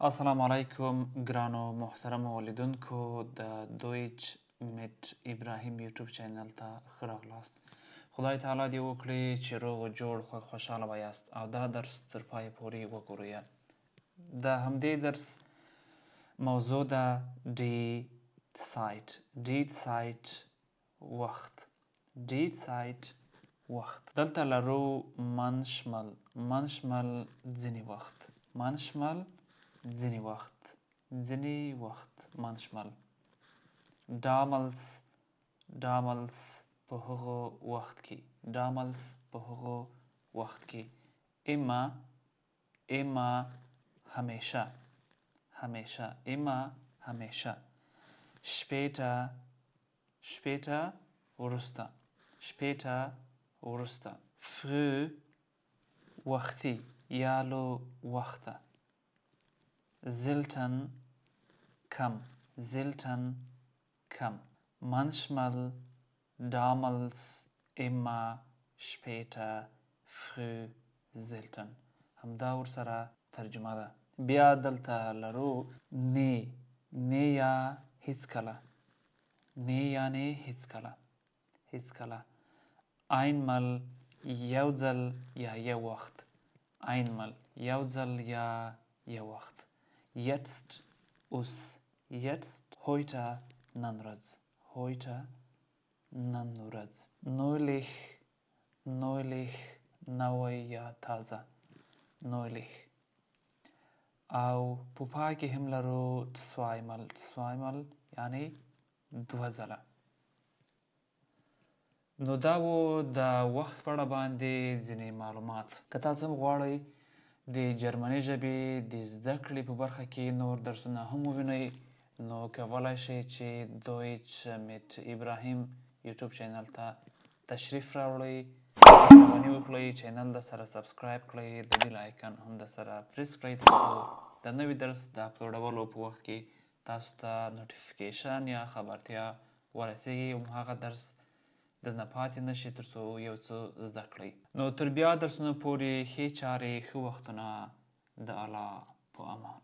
السلام علیکم ګرانو محترمو لیدونکو، د دویچ میت ابراهیم یوټیوب چینل ته ښه راغلاست. خدای تعالی دې وکړي چې روغ جوړ خوښ خوشحاله به یاست او دا درس تر پایه پورې وګورئ. د همدې درس موضوع ده die Zeit. Die Zeit وخت. Die Zeit وخت. دلته لرو manchmal. Manchmal ځینې وخت. Manchmal ځینې وخت. ځینې وخت manchmal. Damals. Damals په هغه وخت کې. Damals په هغه وخت کې. Immer. Immer همیشه. همیشه. Immer همیشه. Später. Später وروسته. Später وروسته. Früh وختي یا له وخته. Selten کم. Selten کم. Manchmal, damals, immer, später, früh, selten. همدا ورسره ترجمه ده. بیا دلته لرو nie. Nie یا هیڅکله. Nie یعنی هیڅکله. هیڅکله. Einmal یو ځل یا یو وخت. Einmal یو ځل یا یو وخت. Jetzt اوس. Jetzt heute نن ورځ. Heute نن ورځ. Neulich. Neulich نوی یا تازه. Neulich. او په پای کې هم لرو zweimal. Zweimal یعنی دوه ځله. نو دا و د وخت په اړه باندې ځینې معلومات. که تاسو هم غواړئ د جرمني ژبې د زده کړې په برخه کې نور درسونه هم ووینئ، نو کولی شئ چې دویچ میت ابراهیم یوټیوب چینل ته تشریف راوړئ، مهرباني وکړئ چینل د سره subscribe کړئ، د bell icon هم د سره پریس کړئ ترڅو د نوي درس د اپلوډولو په وخت کې تاسو ته notification یا خبرتیا ورسیږي او هغه درس درنه پاتې نشي ترڅو یو څه زده کړئ. نو تر بیا درسونو پورې ښې چارې، ښه وختونه، د الله په امان.